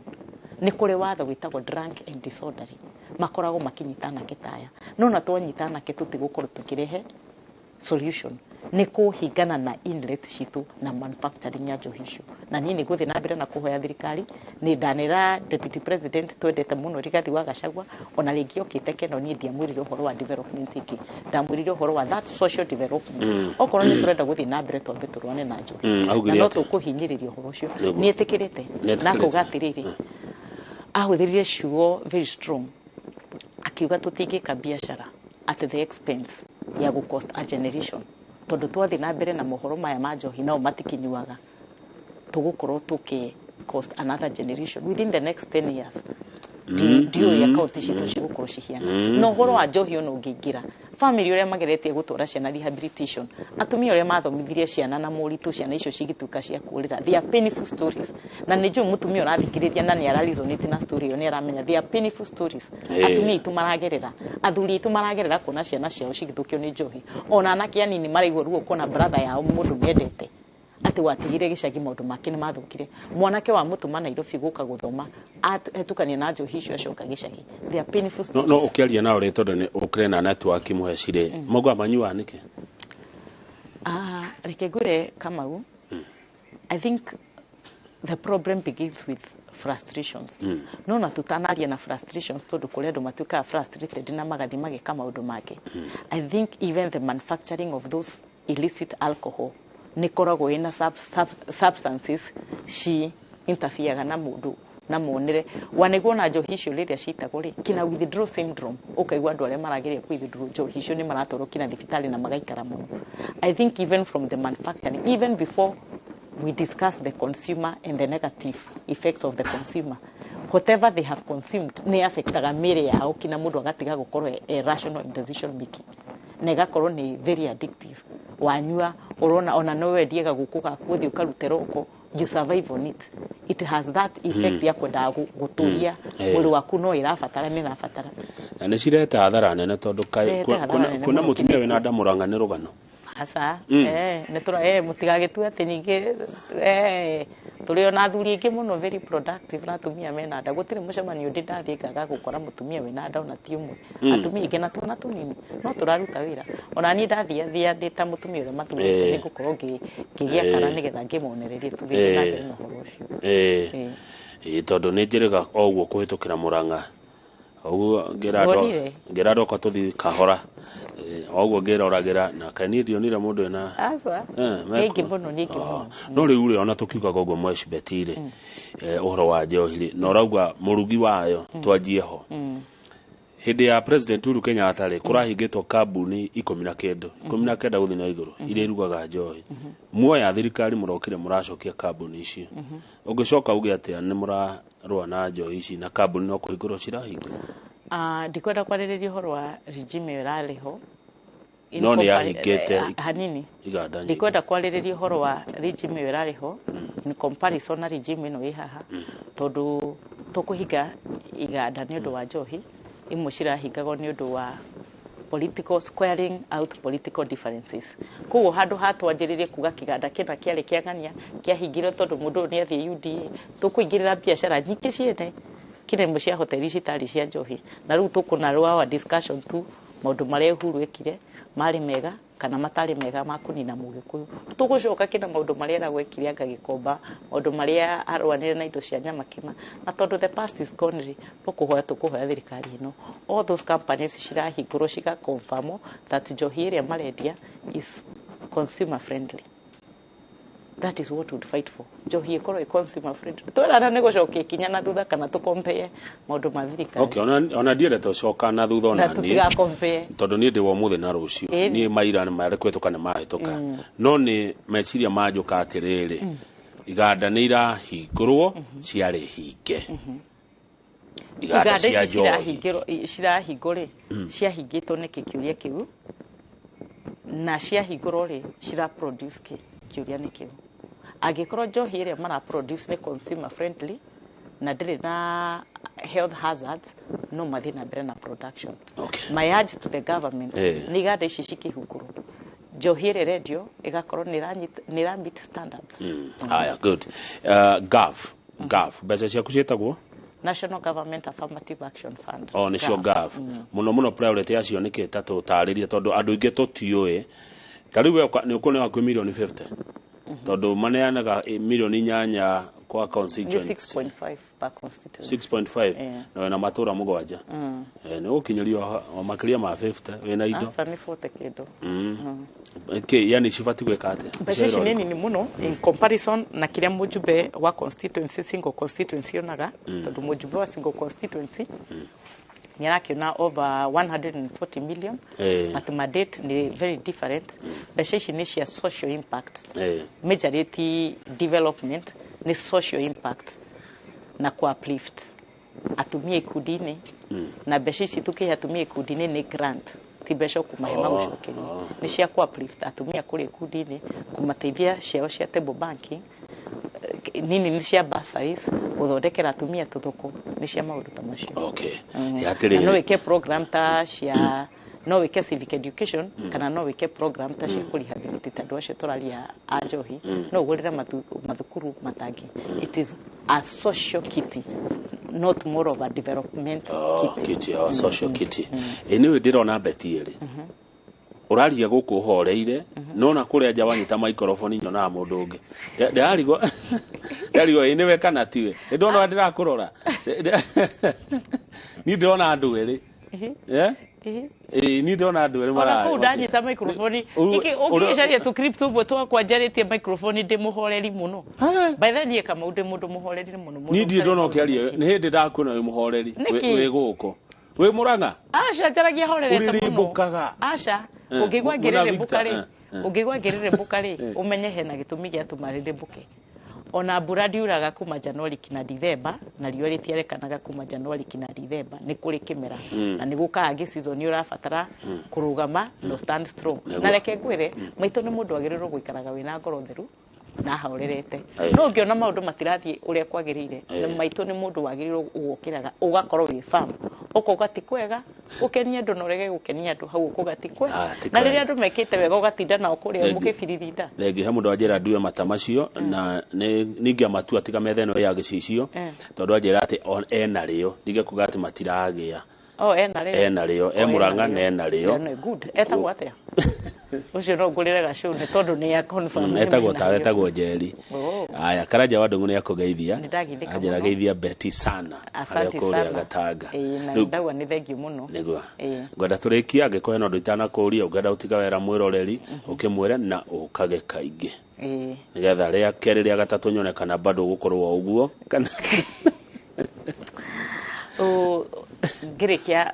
Nĩ kũrĩ watho wĩtagwo drunk and disorderly, makoragwo makĩnyita anake taya, no na twanyita anake tũtigũkorwo tũkĩrehe solution, nĩ kũhingana na inlet citũ na manufacturing ya njohi icio. Na niĩ nĩ ngũthiĩ na mbere na kũhoya thirikari. Nĩ ndanĩra deputy president twendete mũno, Rigathi wa Gachagua, ona rĩngĩ okĩte Keno, niĩ ndiamwĩrire ũhoro wa development ĩngĩ, ndamwĩrire ũhoro wa that social development. Okorwo nĩ tũrenda gũthiĩ na mbere, twambe tũrwane na njohi. Augire Na no atĩa? Tũkũhinyĩrĩria ũhoro ũcio. Nĩguo. Nĩ etĩkĩrĩte. Nĩ Na etĩkĩrĩte. akauga atĩrĩrĩ, ahũthĩrire ciugo very strong, akiuga tũtingĩka biacara at the expense ya gũ cost a generation, tondũ twathiĩ na mbere na mohoro maya ma njohi nao matikinyuaga, tũgũkorwo tũkĩ cost another generation within the next 10 years. Ndiũĩ akaunti citũ cigũkorwo cihiana na ũhoro wa njohi. Ona ũngĩingĩra family, ũrĩa mageretie gũtwara ciana rehabilitation, atumia ũrĩa mathomithirie ciana na moritũ, ciana icio cigĩtuĩka cia kũrĩra. They are painful stories, na nĩ njũĩ mũtumia ũrathikĩrĩria na nĩ araresonate na story ĩyo nĩ aramenya they are painful stories. Atumia aitũ maragerera, athuri aitũ maragerera kuona ciana ciao cigĩthũkio nĩ njohi. Ona anake anini maraigua ruo kuona brother yao, mũndũ mendete, atĩ watigire gĩcagi, maũndũ make nĩ mathũkire. Mwanake wa mũtũma Nairobi gũka gũthoma, atukania na njohi icio, acoka gĩcagi. They are painful No stories. no ũkĩaria nao rĩ, tondũ nĩ ũkĩrĩ na network mũhecirĩ, maugaga manyuaga nĩkĩ? Ah, reke ngwĩre Kamau, I think the problem begins with frustrations. No na tutanaria na frustrations, tondũ kũrĩ andũ matuĩkaga frustrated na magathiĩ mageka maũndũ mangĩ. I think even the manufacturing of those illicit alcohol nĩ koragwo ĩna substances ci interferega na mũndũ na monere wanĩguo na njohi icio rĩrĩa citagwo rĩ kina withdraw syndrome. Ũkaigua andũ arĩa marageria kũ withdraw njohi icio nĩ maratwarwo kina thibitarĩ na magaikara mũno. I think even from the manufacturing, even before we discuss the consumer and the negative effects of the consumer, whatever they have consumed nĩ affectaga mĩĩrĩ yao, kina mũndũ agatiga gũkorwo e rational in decision making, na ĩgakorwo nĩ very addictive. Wanyua ũrona ona no wendie gagũkũ gaku ũthiĩ ũkarute roko, you survive on it. It has that effect ya kwendaga gũtũria mwĩrĩ waku, no ĩrabatara, nĩ ĩrabatara. Na nĩ cirete hathara nene, tondũ Cirehete hathara nene kuona mũno. mũtumia wĩna nda Mũrang'a nĩ rũgano. Aca, nĩ tũra mũtigagĩtue atĩ ningĩ tũrĩ ona athuri aingĩ mũno very productive na atumia mena nda. Gũtirĩ mũcemanio ndĩ ndathiĩ ngaga gũkora mũtumia wĩna nda ona ti ũmwe. Atumia aingĩ na twana tũnini no tũraruta wĩra. Ona niĩ ndathiathia ndĩ ta mũtumia ũrĩa mathurĩte, nĩ ngũkorwo ngĩgĩa kana nĩgetha ngĩmonererie tũgĩthiĩ na mbere na ũhoro ũcio. Ĩĩ, tondũ nĩ njĩrĩga o ũguo kũhĩtũkĩra Mũrang'a ũguo ngĩra andũ, Wonire? Ngĩra andũ akwa tũthiĩ kahora. O ũguo ngĩroragĩra na kaĩ niĩ ndionire mũndũ wĩna Aca. Eh, Nĩ aingĩ mũno, nĩ aingĩ mũno. No rĩu rĩ, ona tũkiugaga ũguo mwecibeti rĩ, ũhoro wa njohi rĩ, na ũrauga mũrugi wayo, twanjie ho. Hĩndĩ ya President Uhuru Kenyatta rĩ, kũrahingĩtwo kambuni ikũmi na kĩndũ, 19 gũthiĩ na igũrũ, iria irugaga njohi. Muoya thirikari, mũrokire mũracokia kambuni icio. Ũngĩcoka uge atĩa nĩ mũrarũa na njohi ici na kambuni no kũhingũrwo cirahingũrwo? Ah, ndikwenda kwarĩrĩria ũhoro wa regime ĩyo ĩrarĩ ho. In No nĩ yahingĩte hanini. iganda nyingĩ. Ndikwenda kwarĩrĩria ũhoro wa regime ĩyo ĩrarĩ ho in comparison na regime ĩno ĩ haha, tondũ tũkũhinga iganda nĩ ũndũ wa njohi, imwe cirahingagwo nĩ ũndũ wa political squaring out political differences. Koguo handũ ha twanjĩrĩrie kuga kĩganda kĩna kĩarĩ kĩa ng'ania kĩahingirwo tondũ mũndũ ũyũ nĩ athiĩ UDA, tũkũingĩrĩra biacara nyingĩ ciene kĩna imwe cia hoteli citarĩ cia njohi, na rĩu tũkũnarrow our discussion tu maũndũ marĩa Uhuru ekire marĩ mega kana matarĩ mega ma kũnina mũgĩkũyũ. Tũgũcoka kĩna maũndũ marĩa eragwo ekire anga Gĩkomba, maũndũ marĩa arũanire na indo cia nyama kĩma. Na tondũ the past is gone rĩ, no kũhoya tũkũhoya thirikari ĩno, all those companies cirahingũrwo ciga confirm that njohi ĩrĩa marendia is consumer friendly. That is what we'd fight for, njohi ĩkorwo ĩ consumer friendly. Twerana nĩ gũcokia ikinya na thutha kana tũkompee maũndũ ma thirikari. Okay, ona ndiendete ũcoka na thutha ona Na niĩ, tũtigakompee. Tondũ niĩ ndĩ wa ũmũthĩ na rũciũ. Niĩ maira nĩ marĩ kũhĩtũka nĩ mahĩtũka, no nĩ meciria manjũka atĩrĩrĩ, iganda nĩ irahingũrwo ciarĩ hinge, iganda Iganda cia ici njohi. Cirahingwo rĩ, ciahingĩtwo nĩkĩ? Kĩũria kĩu. Na ciahingũrwo rĩ, cira produce kĩ? Kĩũria nĩ kĩu. Angĩkorwo njohi ĩrĩa mara produce nĩ consumer friendly na ndĩrĩ na health hazards, no mathiĩ na mbere na production. My urge to the government, nĩ iganda ici cikĩhingũrwo, Njohi ĩrĩa ĩrendio ĩgakorwo nĩ ĩra meet standards. Haya, good. GAF mbeca ciaku ciĩtagwo National Government Affirmative Action Fund. O nĩcio GAF. Mũno mũno priority yacio nĩ kĩ? Ta tũtarĩrie, tondũ andũ aingĩ tũtiũĩ. Ta rĩu we nĩ ũkũnewa kwĩ milioni 50, tondũ maneanaga milioni 8 kwa Nĩ constituency. 6.5 per constituency. 6.5. Na wĩna matũra 7, nĩ ũgũkinyĩrio makĩria ma 50 wĩna indo. Aca, nĩ 40 kĩndũ. Kĩ yani cibatiĩ gwĩka atĩa? Mbeca ici nĩ nini mũno in comparison na kĩrĩa mũjumbe wa constituency, single constituency, onaga, tondũ mũjumbe wa single constituency nĩ arakĩona over 140 million. But mandate nĩ very different. Mbeca ici nĩ cia social impact, majorly ti development, nĩ social impact na ku uplift atumia ikundi-inĩ. Na mbeca ici tũkĩhe atumia ikundi-inĩ nĩ grant, ti mbeca ũkũmahe magũcokerie. Nĩ cia ku uplift atumia kũrĩa ikundi-inĩ, kũmateithia ciao cia table banking, nini, nĩ cia bursaries, gũthondekera atumia tũthoko, nĩ cia maũndũ ta macio. Okay. Na Atĩrĩrĩ. no wĩke program ta cia, no wĩke civic education, kana no wĩke program ta cia kũrehabilitate andũ acio tũraria a njohi, no ũgũrĩre mathukuru matangi. It is a social kitty, not more of a development kitty. Kitty, oh, social kitty. Anyway, ndĩrona Beti ĩrĩ ũraria gũkũ ũhoreire, no na kũrĩa nja wanyita microphone nyonaga mũndũ ũngĩ. Ndĩrarigwo ĩ nĩwe kana tiwe. Nĩ ndona ũrĩa ndĩrakũrora, niĩ ndĩrona andũ erĩ. Eh? Ĩĩ, niĩ ndĩrona andũ erĩ. Ona kũu ndanyita microphone, ũngĩgĩcaria tũ clip tũmwe twakwa njarĩtie microphone ndĩ mũhoreri mũno. By the niĩ Kamau ndĩ mũndũ mũhoreri mũno mũno. Niĩ ndirĩ ũtarĩ ndona maũndũ ũkĩaria. maingĩ. Nĩ hĩndĩ ndakuona wĩ mũhoreri. Nĩkĩ? Wĩ gũkũ wĩ Mũrang'a. Aca, njaragia horerete mũno. Ũrĩrĩmbũkaga. Aca. Ũngĩigua mũna ngĩrĩrĩmbũka Victor, rĩ, ũngĩigua ngĩrĩrĩmbũka rĩ, ũmenye hena gĩtũmi gĩatũma rĩrĩmbũke. Ona mbura ndiuraga kuma Januari kinya Dithemba, na riũa rĩtiarekanaga kuma Januari kinya Dithemba. Nĩ kũrĩ kĩmera na nĩ gũkaga gĩ season ũrabatara kũrũgama no stand strong. Na reke ngwĩre, maitũ nĩ mũndũ agĩrĩirwo gũikaraga wĩna ngoro theru na ahorerete. No ũngĩona maũndũ matirathiĩ ũrĩa kwagĩrĩire, na maitũ nĩ mũndũ wagĩrĩirwo ũgũkĩraga ũgakorwo wĩ firm, ũkauga ti kwega, ũkenie andũ na ũrege gũkenia andũ hau, ũkauga ti kwega. Ah, ti Na rĩrĩa kwega. andũ mekĩte wega ũgatinda nao kũrĩa Thengiũ. mũkĩbiririnda. Thengi. He mũndũ wanjĩra ndue mata macio, na nĩ ningĩamatua tiga metha ĩno ya gĩcicio, tondũ anjĩra atĩ ena rĩo, ndige kuga atĩ matiragĩa. Oh, ena rĩo. Ena rĩo, e Oh, Mũrang'a na ena rĩo. Nĩ good. Etagwo atĩa ũcio? No ngũrĩre gacũũ nĩ tondũ nĩ ya confirm nĩ Etagwo mena ta rĩo. etagwo Njeri. Oh. Aya, Karanja wa Ndung'u nĩ akũgeithia. Nĩ ndagithĩka Anjĩra mũno. geithia Betty sana harĩa Asante kũrĩa sana. Gatanga. Ĩĩ, na ndauga nĩ thengiũ mũno. Nĩguo. Ĩĩ. Ngwenda tũrĩkie, angĩkorwo hena ũndũ itanakũria ũngĩenda gũtiga wera mwĩroreri ũkĩmwĩre na ũkage kaingĩ, nĩgetha rĩa kerĩ, rĩa gatatũ nyone kana bado ũgũkorwo o ũguo kana. Ngĩrĩkia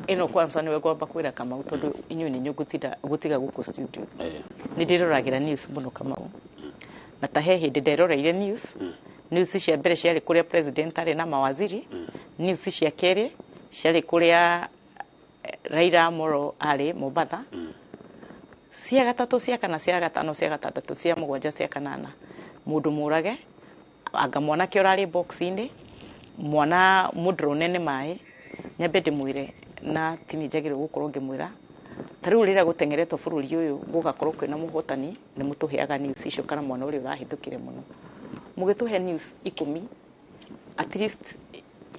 ĩno, kwanza nĩwe ngwamba kwĩra Kamau, tondũ inyuĩ nĩ inyuĩ ngũtinda gũtiga gũkũ studio. Nĩ ndĩroragĩra news mũno, Kamau, na ta he hĩndĩ nderoreire news. News cia mbere ciarĩ kũrĩa president arĩ na mawaziri, news cia kerĩ ciarĩ kũrĩa Raila Amolo arĩ Mombatha, cia gatatũ, cia kana, cia gatano, cia gatandatũ, cia mũgwanja, cia kanana, mũndũ mũrage, anga mwanake ũrarĩ box-inĩ, mwana mũndrone nĩ maĩ. Nyambe ndĩmwĩre, na tini njagĩrĩirwo gũkorwo ngĩmwĩra, ta rĩu rĩrĩa gũteng'eretwo bũrũri ũyũ gũgakorwo kwĩna mũhotani, nĩ mũtũheaga news icio, kana mwana ũrĩa ũrahĩtũkire mũno, mũgĩtũhe news 10, at least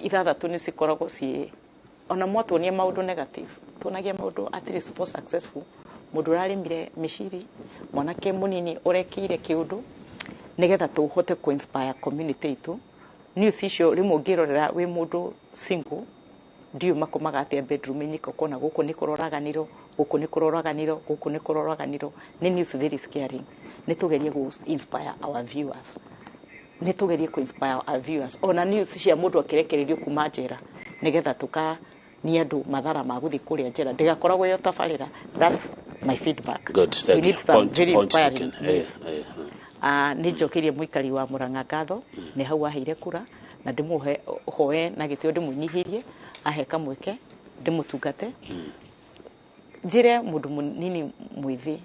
6 nĩ cikoragwo ciĩ ona mwatuonia maũndũ negative, tuonagia maũndũ at least for successful, mũndũ ũrarĩmire mĩciri, mwanake mũnini ũrekĩire kĩũndũ, nĩgetha tũhote kũ inspire community itũ. News icio rĩmwe ũngĩrorera wĩ mũndũ single, ndiũĩ makomaga atĩa bedroom nyika, ũkona gũkũ nĩ kũroraganĩrwo, gũkũ nĩ kũroraganĩrwo, gũkũ nĩ kũroraganĩrwo. Nĩ news very scaring. Nĩ tũgerie gũ inspire our viewers, nĩ tũgerie kũ inspire our viewers, ona news cia mũndũ akĩrekererio kuma njera, nĩgetha tũkania andũ mathara ma gũthiĩ kũrĩa njera ndĩgakoragwo ĩyo tabarĩra. That's my feedback. Good, We thank need you. some Point, very point inspiring taken. news. Nĩ njokeirie mũikari wa Mũrang'a ngatho nĩ hau aheire kura, na ndĩmũhe hoe na gĩtĩo, ndĩmũnyihĩrie ahe kamweke ndĩmũtungate. Njĩre mũndũ mũnini mwĩthĩ,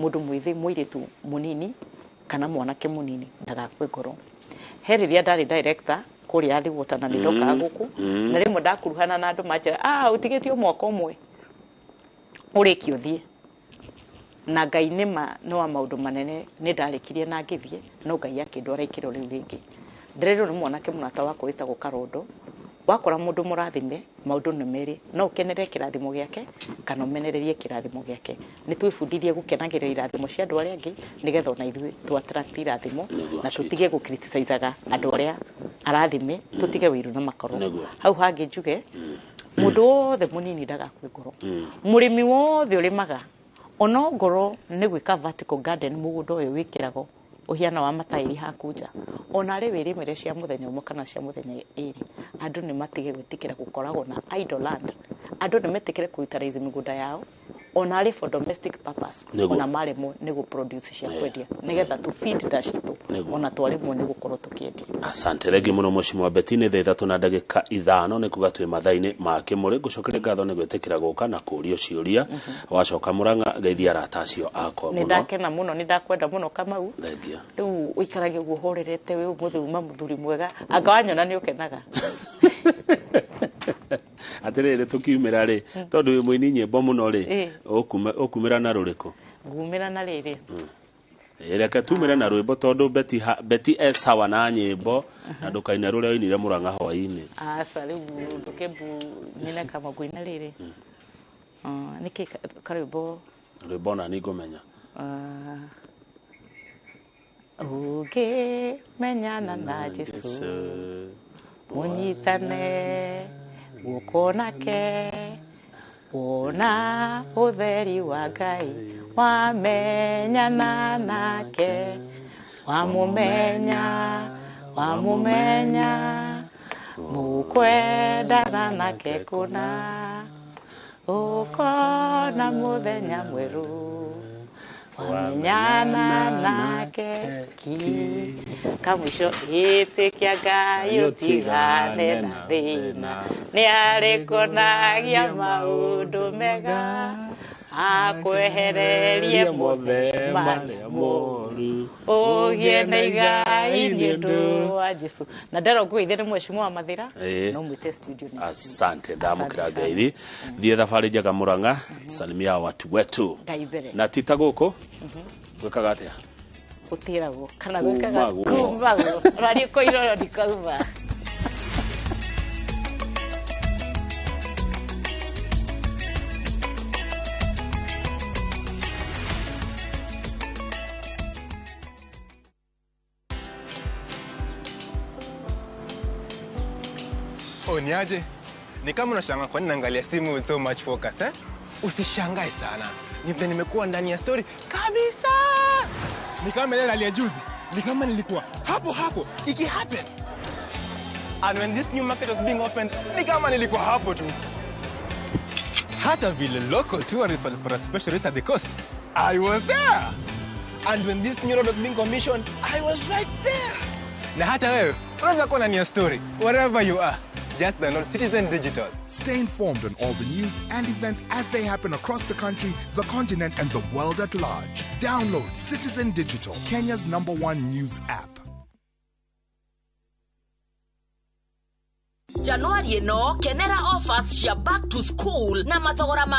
mũndũ mwĩthĩ, mũirĩtu mũnini kana mwanake mũnini, ndagakue ngoro. He rĩrĩa ndarĩ director kũrĩa Athi Water na nĩ ndokaga gũkũ, na rĩmwe ndakuruhana na andũ manjĩra, ah, ũtigĩtio mwaka ũmwe ũrĩkie ũthiĩ. Na Ngai nĩma nĩ wa maũndũ manene, nĩ ndarĩkirie na ngĩthiĩ, no Ngai akĩndwara ikĩro rĩu rĩngĩ. Ndĩrerwo nĩ mwanake mũrata wakwa wĩtagwo Karondo, wakora mũndũ mũrathime, maũndũ nĩ merĩ, no ũkenere kĩrathimo gĩake kana ũmenererie kĩrathimo gĩake. Nĩ twĩbundithie gũkenagĩrĩra irathimo cia andũ arĩa angĩ, nĩgetha ona ithuĩ tũ attract irathimo, na tũtige gũ-criticizaga andũ arĩa arathime, tũtige wĩiru na makoro. Hau hangĩ njuge, mũndũ wothe mũnini ndagakue ngoro. Mũrĩmi wothe ũrĩmaga, ona ngoro nĩ gwĩka vertical garden, mũgũnda ũyũ wĩkĩragwo ũhiana wa mataĩri haku nja, ona arĩ wĩrĩmĩre cia mũthenya ũmwe kana cia mũthenya ĩrĩ, andũ nĩ matige gwĩtĩkĩra gũkoragwo na idle land. Andũ nĩ metĩkĩre kũ-utilize mĩgũnda yao ona arĩ for domestic purpose, ona maremwo nĩ gũ-produce cia kwendia, nĩgetha tu feed nda citũ, ona twaremwo nĩ gũkorwo tũkĩendia. Asante rĩngĩ mũno Mheshimiwa Betty. Nĩ 3:05, nĩ kuga twĩ mathaa-inĩ ma kĩmũrĩ. Ngũcokeria ngatho nĩ gwĩtĩkĩra gũka na kũũrio ciũria. Wacoka Mũrang'a, geithia arata acio akwa Nĩ mũno. ndakena mũno, nĩ ndakwenda mũno Kamau. Thengia. Rĩu ũikarage ũguo ũhorerete, wĩ ũmũthĩ uma mũthuri mwega, anga wanyona nĩ ũkenaga. Atĩrĩrĩ, tũkiumĩra rĩ, tondũ wĩ mũini nyĩmbo mũno rĩ, ũkumĩra na rũrĩkũ? Ngumĩra na rĩrĩ. Reke tumĩre na rwĩmbo, tondũ Betty e sawa na nyĩmbo, na ndũkaine rũrĩa ũinire Mũrang'a hwaĩ-inĩ. Aca, rĩu ndũkĩmbu nyine kama ngũina rĩrĩ. Nĩkĩ karwĩmbo? Rwĩmbo ona niĩ ngũmenya. Ũngĩmenyana na Jesũ, mũnyitane guoko nake, wona ũtheri wa Ngai, wamenyana nake, wamũmenya, wamũmenya, mũkwendana nake kũna, ũkona mũthenya mwerũ, wamenyana nake ki. Kamũico, ĩtĩkia Ngai ũtigane na thĩna, nĩ arĩkuonagia maũndũ mega, akwehererie mothe marĩa moru, ũgĩe na igai nĩ ũndũ wa Jesũ. Na nderwo ngũgeithie nĩ Mheshimiwa wa Mathĩra, no mwĩte studio next week. Asante, ndamũkĩra ngeithi. Thiĩ thabarĩ njega Mũrang'a, salimia watu wetu. Ngai mbere. Na ti ta gũkũ gwĩkaga atĩa? Gũtĩragwo kana gwĩkaga Kumagwo. Kumagwo ũrariĩ kũiroro ndikauma. Oh, ni aje? Ni kama unashangaa kwa nini naangalia simu with so much focus, eh? Usishangae sana. Ni vile nimekuwa ndani ya story kabisa. Ni kama ile rally ya juzi. Ni kama nilikuwa hapo hapo iki happen. And when this new market was being opened, ni kama nilikuwa hapo tu. Hata vile local tourists walipata special rate at the coast, I was there. And when this new road was being commissioned, I was right there. Na hata wewe unaweza kuwa ndani ya story wherever you are. Just download Citizen Digital. Stay informed on all the news and events as they happen across the country, the continent, and the world at large. Download Citizen Digital, Kenya's #1 news app. Januari ĩno kenera offers cia back to school na mathogora ma